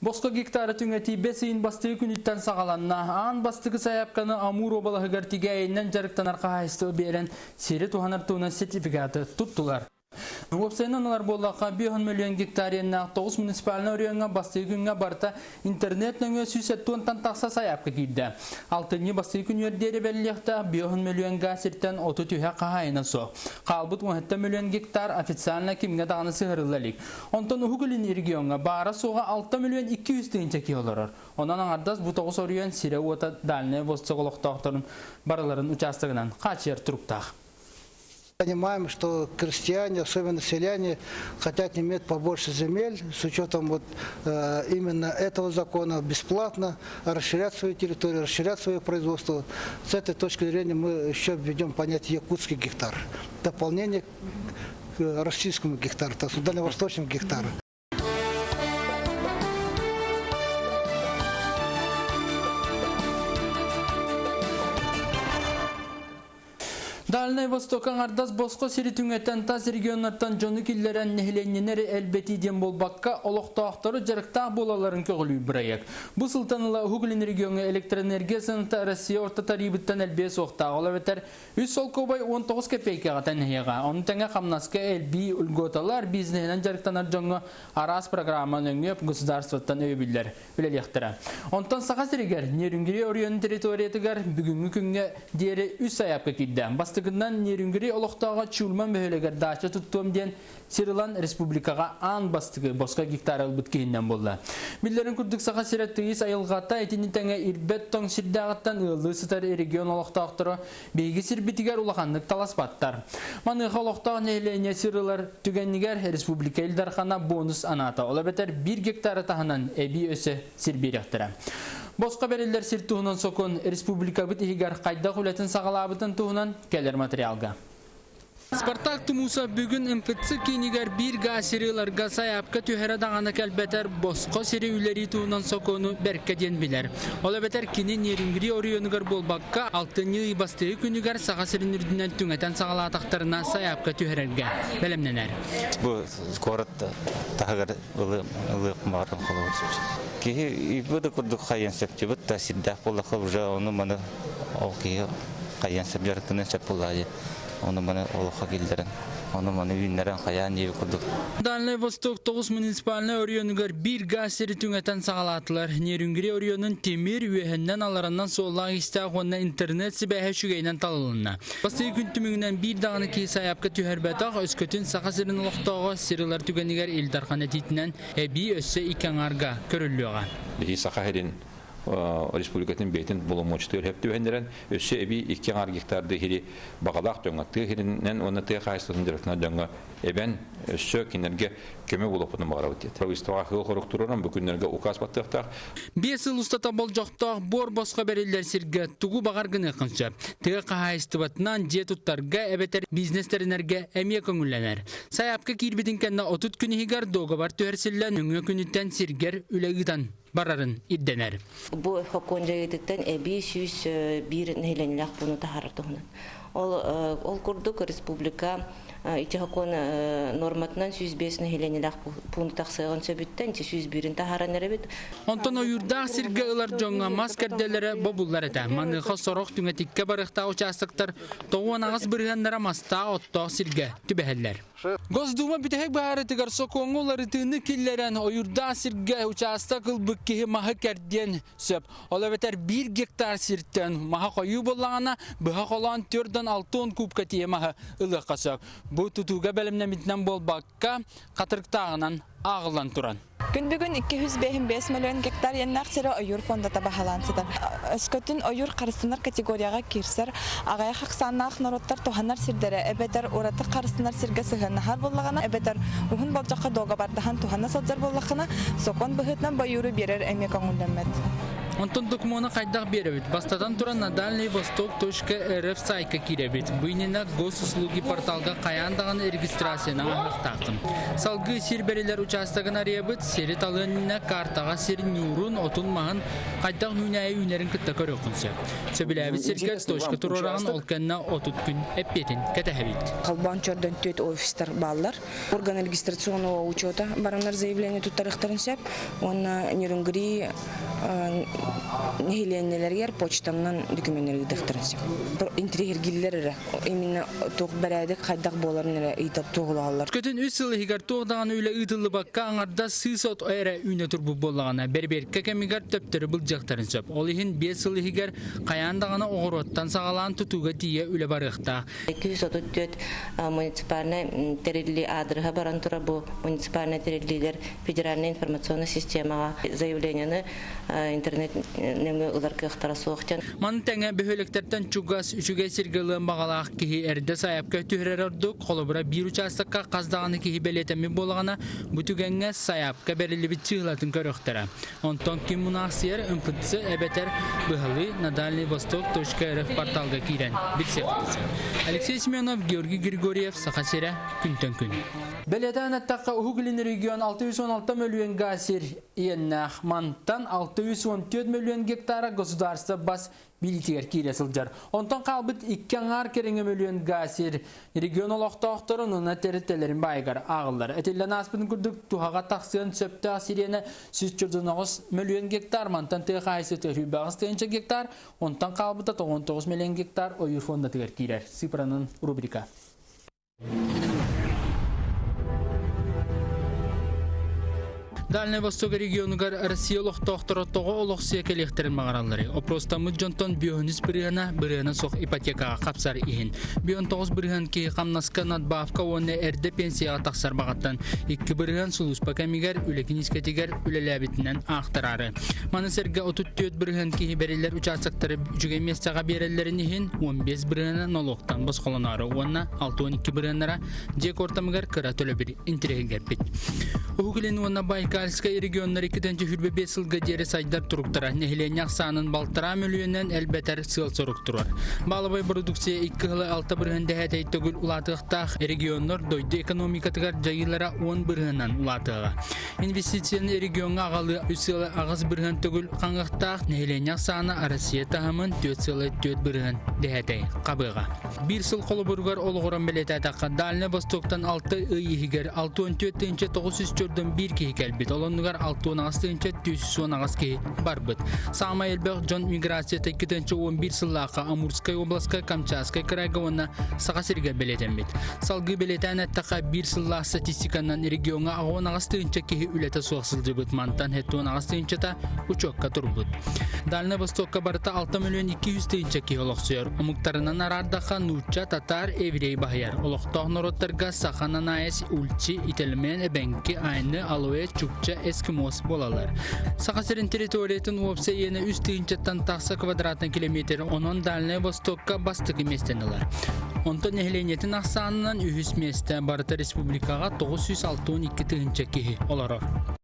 Босхо гектары түҥэтии бэс ыйын бастакы күнүттэн саҕаланна. Аан бастакы сайаапканы Амур уобалаһыгар тигээйинэн дьарыктанар хаһаайыстыба биэрэн сири туһанар туһунан сертификаты туттулар. Уопсайынан ылар буоллахха, 5 миллион гектар иэннээх 9 муниципальнай оройуоҥҥа бастакы күҥҥэ барыта интернет нөҥүө 170-тан тахса сайаапка киирдэ. Алтынньы бастакы күнүгэр диэри бэриллиэхтээх 5 миллион га сиртэн 30 үһэ хаһаайына суох. Хаалбыт 17 миллион гектар официально кимҥэ даҕаны сыһарылла илик. Онтон Уһук Илин региоҥҥа баара-суоҕа 6 миллион 200 тыһыынча киһи олорор. Онон аҥардас бу тоҕус оройуон сирэ-уота Дальнай Восток олохтоохторун барыларын учаастагынан хааччыйар туруктаах. Понимаем, что крестьяне, особенно селяне, хотят иметь побольше земель с учетом вот именно этого закона бесплатно расширять свою территорию, расширять свое производство. С этой точки зрения мы еще введем понятие якутский гектар. Дополнение к российскому гектару, то есть дальневосточному гектару. Дальнай Восток аҥардас босхо сири түҥэтэн тас регионнартан дьону киллэрэн нэһилиэнньэнэри элбэтии диэн буолбакка, олохтоохтору дьарыктаах буолалларын көҕүлүүр бырайыак. Бу сылтан ыла Уһук Илин региоҥҥа электроэнергия сыаната Россия орто тарыыбыттан элбиэ суохтаах. Ол эбэтэр Үс солкуобай 19 кэпиэйкэҕэ тэҥнэһиэҕэ. Ону тэҥэ хамнаска элбии льготалар, бизнеһинэн дьарыктанар дьоҥҥо араас программа нөҥүө государствоттан өйөбүллэр үлэлиэхтэрэ. Онтон Саха сиригэр Нерюнгри оройуонун территориятыгар бүгүҥҥү күҥҥэ диэри үс сайаапка киирдэ. Бастакынан Нерюнгри олохтооҕо Чульман бөһүөлэгэр даача туттуом диэн Сир ылан республикаҕа аан бастакы босхо гектар ылбыт киһиннэн буолла. Биллэрин курдук Саха сирэ тыйыс айылҕата итини тэҥэ ирбэт тоҥ сирдээҕиттэн ыаллыы сытар регион олохтоохторо биһиги сирбитигэр улаханнык таласпаттар. Маныаха олохтоох нэһилиэнньэ сир ылар түгэнигэр республика Ил Дархана бонус анаата. Ол эбэтэр биир гектары таһынан эбии өссө сир биэриэхтэрэ. Босхо бэриллэр сир туһунан сокуон республикабыт иһигэр хайдах үлэтин саҕалаабытын туһунан кэлэр материалга. Спартак Тумусов бүгүн МФЦ киинигэр биир гаас сири ыларга сайаапка түһэрэ даҕаны кэлбэтэр босхо сири үлэрии туһунан сокуону бэркэ диэн билэр. Ол эбэтэр кини Нерюнгри оройуонугар буолбакка, алтынньы ый бастакы күнүгэр Саха сирин үрдүнэн түҥэтэн саҕалаатахтарына сайаапка түһэрэргэ бэлэмнэнэр. Бу куорат таһыгар ылыах баҕаран холобур. Киһи бу да курдук хайыан сөп да сирдээх буоллахха уже ону маны ол киһи хайыан сөп дьарыктаныан сөп буоллаҕа Ону-маны олоххо киллэрэн, ону-маны үүннэрэн хайаан диэбит курдук. Дальнай Восток 9 муниципальнай оройуонугар биир гаас сири түҥэтэн саҕалаатылар. Нерюнгри оройуонун тимир, үөһэннэн алараннан суоллаах истээх уонна интернет сибээһэ үчүгэйинэн талылынна. Бастакы күн түмүгүнэн биир даҕаны киһи сайаапка түһэрбэтэх, өскөтүн Саха сирин олохтооҕо сир ылар түгэнигэр Ил Дархан этиитинэн эбии өссө икки аҥаарга көрүллүөҕэ. Биһи Саха сирин республикатын бэйэтин боломуочутугар сөп түбэһиннэрэн, өссө эбии икки аҥаар гектарды иһири баҕалаах дьоҥҥо тыа сиринэн уонна тыа хаһаайыстыбатын дьарыктанар дьоҥҥо эбэн, өссө кинилэргэ көмө буолуохпутун баҕарабыт диэт. Правительствоҕа сыл хорук туруоран бу күннэргэ указ баттыахтаах. 5 сыл устата болдьохтоох буор босхо бэриллэр сиргэ тугу баҕар гыныаххын сөп. Тыа хаһаайыстыбатынан дьиэ туттарга эбэтэр бизнес тэринэргэ эмиэ көҥүллэнэр. Сайаапка киирбитин кэннэ 30 күн иһигэр дуогабар түһэрсиллэн өҥө күнүттэн сиргэр үлэ ыытан барарын ирдэнэр. Бу сокуон дьайыытыттан эбии 101 нэһилиэнньэлээх пууну таһаарар туһунан. Ол, ол курдук республика ити сокуон норматынан 105 нэһилиэнньэлээх пууну тахсыаҕын сөбүттэн ити 101-ин таһааран эрэбит. Онтон ойуурдаах сиргэ ылар дьоҥҥо мас кэрдэлэрэ бобуллар этэ. Маныаха сорох түҥэтиккэ барыахтаах учаастактар 98 бырыһыаннара мастаах оттоох сиргэ түбэһэллэр. Госдума бүтэһик быһаарытыгар сокуоҥҥа уларытыыны киллэрэн ойуурдаах сиргэ учаастак ылбыт киһи маһы кэрдиэн сөп. Ол эбэтэр биир гектар сиртэн маһа хойуу буоллаҕына, быһа холоон төрдөн 60 кубка тиийэ маһы ылыахха сөп. Бу тутууга бэлэмнэммитинэн буолбакка, хатырыктааҕынан ааҕыллан туран. Күн бүгүн 255 миллион гектар иэннээх сирэ ойуур фондата баһылаан сытар. Өскөтүн ойуур харыстанар категорияҕа киирсэр, аҕыйах ахсааннаах норуоттар туһанар сирдэрэ эбэтэр ураты харыстанар сиргэ сыһыаннаһар буоллаҕына, эбэтэр уһун болдьоххо дуогабардаһан туһана сылдьар буоллаххына, сокуон быһыытынан бойууру биэрэр эмиэ көҥүллэммэт. Онтон докумуону хайдах биэрэбит? Бастатан туран на Дальний Восток.рф сайтка киирэбит. Бу иннинэ Госуслуги порталга хайаан даҕаны регистрацияны ааһыахтааххын. Салгыы сир бэриллэр учаастагын арыйабыт, сири талыан иннинэ картаҕа сир ньуурун, отун-маһын хайдах үүнээйи үүнэрин кытта көрүөххүн сөп. Сөбүлээбит сиргэр точка туруораҕын, ол кэннэ 30 күн эппиэтин кэтэһэбит. Холбоон чордон түөрт офистар бааллар. Орган регистрационного учета бараннар заявление туттарыахтарын сөп. Уонна Нерюнгри нэһилиэнньэлэригэр почтанан докуменнары ыытыахтарын сөп. Интриһиргиллэр эрэ. Именно туох бэрээдэк хайдах буоларын эрэ ыйытар туоһулаһаллар. Көтүн үс сыл иһигэр туох даҕаны үлэ ыытыллыбакка аҥардас сыыс от эрэ үүнэ турбут буоллаҕына, бэрбиэркэ кэмигэр төптөрү былдьыахтарын сөп. Ол иһин 5 сыл иһигэр хайаан даҕаны оҕуруоттан саҕалаан тутууга тиийэ үлэ барыахтаах. 234 муниципальнай тэриллии аадырыһа баран турар бу муниципальнай тэриллиилэр федеральнай информационнай системаҕа заявлениены интернет нөҥүө ылар кыахтара суох диэн. Маны тэҥэ бөһүөлэктэртэн чугас үчүгэй сиргэ ылыан баҕалаах киһи эрдэ сайаапка түһэрэр ордук. Холобура, биир учаастакка хас даҕаны киһи бэлиэтэммит буоллаҕына, бу түгэҥҥэ сайаапка бэриллибит чыыһылатын көрүөхтэрэ. Онтон ким мунаахсыйар МФЦ эбэтэр быһалыы на Дальний Восток.рф порталга киирэн билсиэххит сөп. Алексей Семенов, Георгий Григорьев, Саха сирэ, күнтэн күн. Бэлиэтээн эттэххэ, Уһук Илин регион 616 мөлүйүөн гаас сир иэннээх. Мантан 614 мөлүйүөн гектара государство бас билиитигэр киирэ сылдьар. Онтон хаалбыт икки аҥаар кэриҥэ мөлүйүөн гаас сир регион олохтоохторун уонна тэрилтэлэрин баайыгар ааҕыллар. Этиллэн ааспытын курдук, туһаҕа тахсыан сөптөөх сириэнэ 149 мөлүйүөн гектар, мантан тыа хаһаайыстыбата 108 гектар, онтон хаалбыта 99 мөлүйүөн гектар ойуур фондатыгар киирэр. Цифранан рубрика. Дальнай Восток регионугар Россия олохтоохторо тоҕо олохсуйа кэлиэхтэрин баҕаралларый? Опростаммыт дьонтон бүөһүнүс бырыһыана бырыһыана суох ипотекаҕа хапсар иһин. Бүөн тоҕус бырыһыан киһи хамнаска надбавка уонна эрдэ пенсияҕа тахсар баҕаттан икки бырыһыан сулууспа кэмигэр үлэ киниискэтигэр үлэлээбитинэн аахтараары. Маны сэргэ 34 бырыһыан киһи бэриллэр учаастактары үчүгэй миэстэҕэ биэрэллэрин иһин 15 бырыһыана нолуоктан босхолоноору уонна 62 бырыһыаннара дьиэ куортамыгар кыра төлөбүр интэриэһиргэппит. Уһук Илин уонна Байкальскай регионнар 2025 сылга диэри сайдар туруктара нэһилиэнньэ ахсаанын балтараа мөлүйүөнүнэн элбэтэр сыал-сорук турар. Баалабай продукция икки сылы алта бырыһыан дэһээтэй төгүл улаатыахтаах регионнар дойду экономикатыгар дьайыылара 10 бырыһыанан улаатыаҕа. Инвестицияны региоҥҥа аҕалыы үс сыала аҕыс бырыһыан төгүл хаҥыахтаах нэһилиэнньэ ахсаана Россия таһымын түөрт сыала түөрт бырыһыан дэһээтэй хабыаҕа. Биир сыл холобуругар олоҕуран бэлиэтээтэххэ, Дальнай Востоктан алта ый иһигэр 64 941 киһи кэлбит, ол оннугар 68 418 киһи барбыт. Саамай элбэх дьон миграцията 2011 сыллаахха Амурскай областка, Камчатскай кырайга уонна Саха сиригэр бэлиэтэммит. Салгыы бэлиэтээн эттэххэ, биир сыллаах статистиканан региоҥҥа 18 тыһыынча киһи үлэтэ суох сылдьыбыт, мантан 78 тыһыынчата учуокка турбут. Дальнай Востокка барыта 6 миллион 200 тыһыынча киһи олохсуйар. Омуктарынан араардахха нуучча, татаар, еврей баһыйар. Олохтоох норуоттарга саха, нанаец, ульчи, ительмен, эбэҥки, айны, алоэ, чукча, эскимос буолаллар. Саха сирин территориятын уопсай иэнэ үс тыһыынчаттан тахса квадратный километр, онон Дальнай Востокка бастакы миэстэни ылар. Онтон нэһилиэнньэтин ахсаанынан үһүс миэстэ барыта республикаҕа 962 тыһыынча киһи олорор.